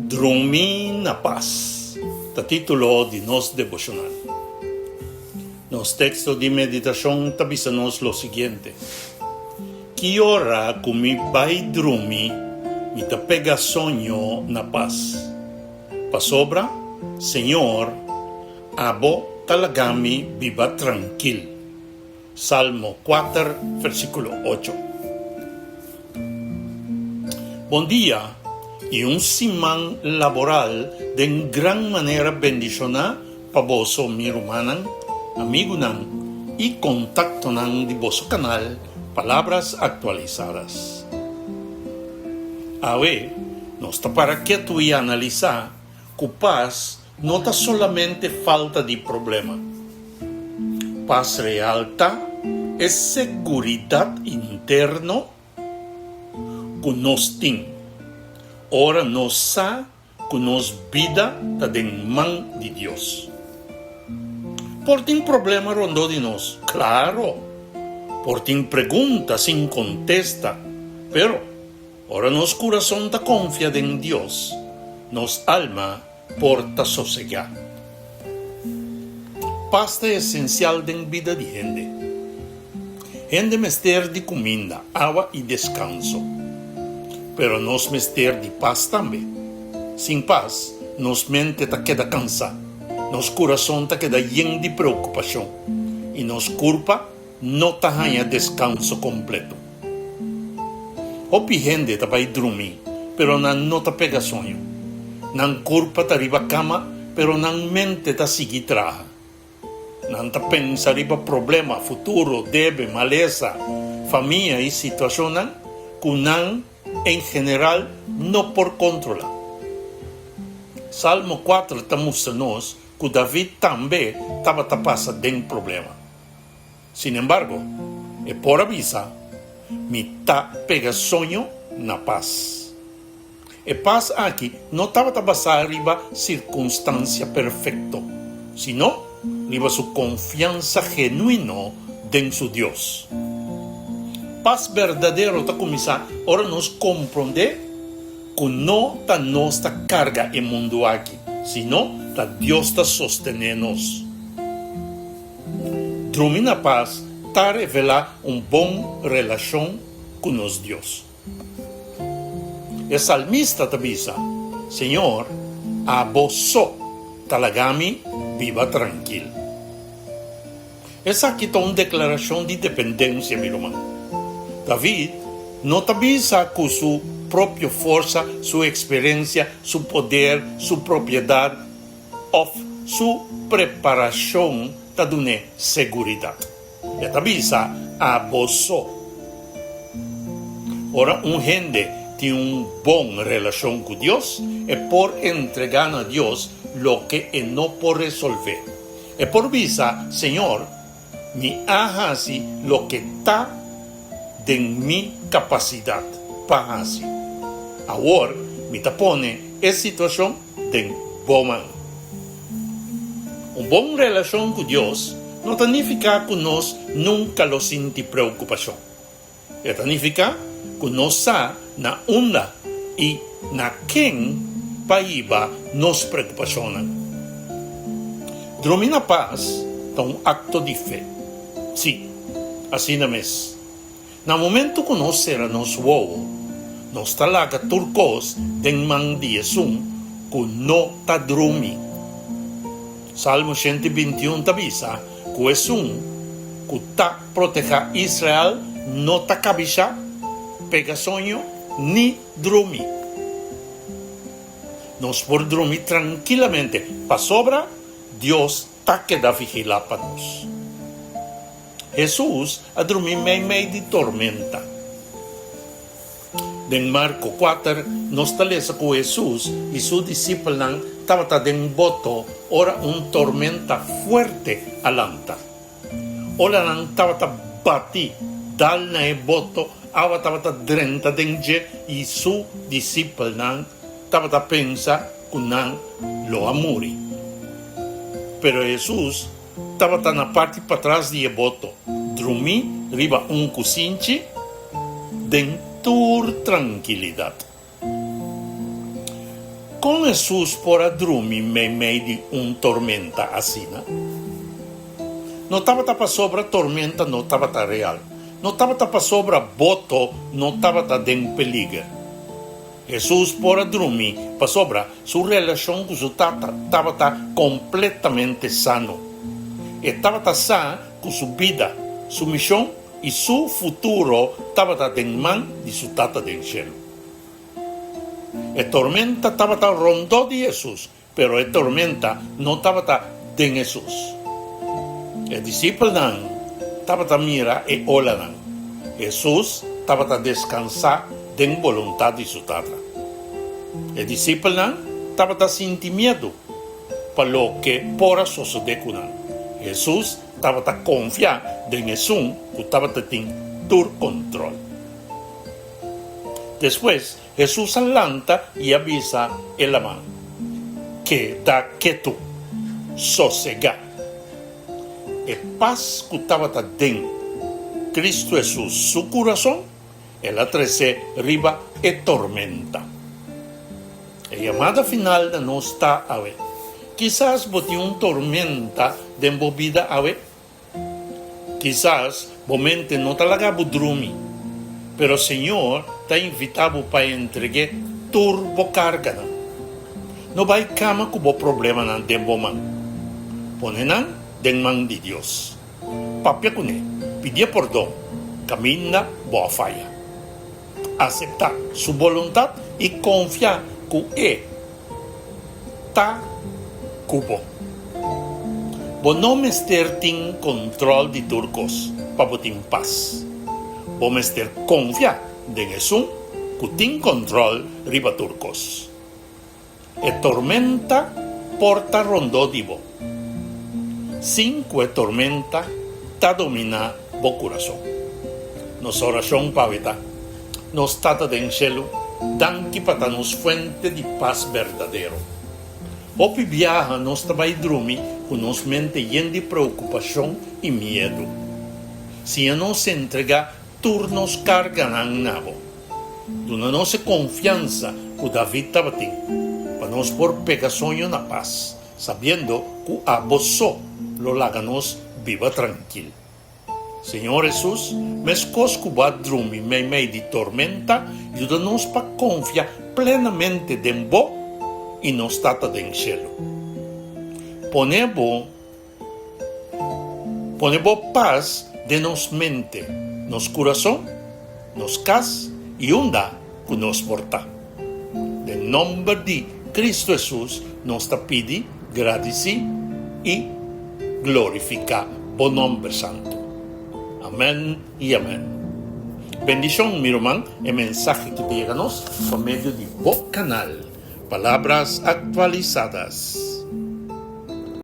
Drumi na pas ta título di nos deboshonal. Nos teksto di meditashon ta bisa nos lo siguiente, Ki ora ku mi bai drumi, mi ta pega soño na pas. Pasobra, Señor, abo ta laga mi biba trankil. Salmo kuater, versíkulo ocho. Bon dia i un siman laboral den gran manera bendishoná pa boso mi rumannan, amigunan i kontaktonan di boso kanal Palabras Actualizadas. Awe nos ta para ketu i analisá ku pas no ta solamente falta di problema. Pas real ta e seguridat interno ku nos tin ora nos sa ku nos bida ta den man di Dios. Por tin problema rondó di nos? Klaro! Por tin pregunta sin kontesta, pero ora nos kurason ta konfia den Dios, nos alma por ta sosegá. Pas ta esensial den bida di hende. Hende mester di kuminda, awa i deskanso. Pero nos mester di pas tambe. Sin pas, nos mente ta keda kansá, nos kurason ta keda yen di preokupashon i nos kurpa no ta haña deskanso kompleto. Hopi hende ta bai drumi, pero nan no ta pega soño. Nan kurpa ta riba kama, pero nan mente ta sigui traha. Nan ta pensa riba problema, futuro, debe, malesa, famia i situashonnan ku nan en general no por kontrolá. Salmo kuater ta mustra nos ku David tambe tabata pasa den problema. Sin embargo, e por a bisa, Mi ta pega soño na pas. E pas aki no tabata basá riba sirkunstansia perfekto, sino riba su konfiansa genuino den su Dios. Pas berdadero ta kuminsá ora nos komprondé ku no ta nos ta karga e mundu aki, sino ta Dios ta sostené nos. Drumi na pas ta revelá un bon relashon ku nos Dios. E salmista ta bisa, Señor, abo so ta laga mi biba trankil. Esaki ta un deklarashon di dependensia, mi ruman. David no ta bisa ku su propio forsa, su eksperensia, su poder, su propiedat, òf su preparashon ta dun'é seguridat. E ta bisa abo so. Ora un hende tin un bon relashon ku Dios, e por entregá na Dios loke e no por resolvé. E por bisa, Señor, Mi a hasi loke ta den mi kapasidat pa hasi. Awor mi ta pone e situashon den bo man. Un bon relashon ku Dios no ta nifiká ku nos nunka lo sinti preokupashon. E ta nifiká ku nos sa na unda i na ken pa hiba nos preokupashonnan. Drumi na pas ta un akto di fe. Sí, asina mes. Na momentu ku nos sera nos wowo, nos ta laga tur kos den man di esun ku no ta drumi. Salmo 121 ta bisa ku esun ku ta Protehá Israel no ta kabishá, pega soño ni drumi. Nos por drumi trankilamente pasobra Dios ta keda vigilá pa nos. Hesus a drumi meimei di tormenta. Den Marko kuater nos ta lesa ku Hesus i su disipelnan tabata den boto ora un tormenta fuerte a lanta. Olanan tabata bati dal na e boto, awa tabata drenta den dje i su disipelnan tabata pensa ku nan lo a muri. Pero Hesus tabata na parti patras di e boto, drumí riba un kusinchi den tur trankilidat. Kon Hesus por a drumi meimei di un tormenta asina? No tabata pasobra tormenta no tabata real. No tabata pasobra boto no tabata den peliger. Hesus por a drumi pasobra su relashon ku su Tata tabata kompletamente sano. E tabata sa ku su bida, su mishon i su futuro tabata den man di su Tata den shelu. E tormenta tabata rondó di Hesus, pero e tormenta no tabata den Hesus. E disipelnan tabata mira e olanan. Hesus tabata deskansá den boluntat di su Tata. E disipelnan tabata sinti miedu pa loke por a sosodé ku nan. Hesus tabata konfia den Esun ku tabata tin tur kontrol. Despues, Hesus a lanta i a bisa e laman, Keda ketu, sosegá. E pas ku tabata den Kristu Hesus su kurason, el a trese riba e tormenta. E yamada final na nos ta awe. Kisas bo tin un tormenta den bo bida awe? Kisas bo mente no ta laga bo drumi, pero Señor ta invitá bo pa entreg'é tur bo karganan. No bai kama ku bo problemanan den bo man. Pone nan den man di Dios. Papia kuné, pidié pordon kaminda bo a faya. Aseptá su boluntat i konfia ku e ta ku bo. Bo no mester tin kontrol di tur kos pa bo tin pas. Bo mester konfia den esun ku tin kontrol riba tur kos. E tormenta por ta rondó di bo, sin ku e tormenta ta dominá bo kurason. Nos orashon pa awe ta, Nos Tata den shelu, danki pa ta nos fuente di pas berdadero. Hopi biaha nos ta bai drumi ku nos mente yen di preokupashon i miedu. Siña nos entregá tur nos karganan na bo. Duna nos e konfiansa ku David tabatin, pa nos por pega soño na pas, sabiendo ku abo so lo laga nos biba trankil. Señor Hesus, meskos ku bo a drumi meimei di tormenta, yuda nos pa konfia plenamente den bo i nos Tata den shelu. Pone bo pone bo pas den nos mente, nos kurason, nos kas i unda ku nos por ta. Den nomber di Kristu Hesus nos ta pidi, gradisí i glorifiká bo nomber santu. Amèn i amèn. Bendishon mi ruman, e mensahe ki ta yega nos pa medio di bo kanal Palabras Actualizadas.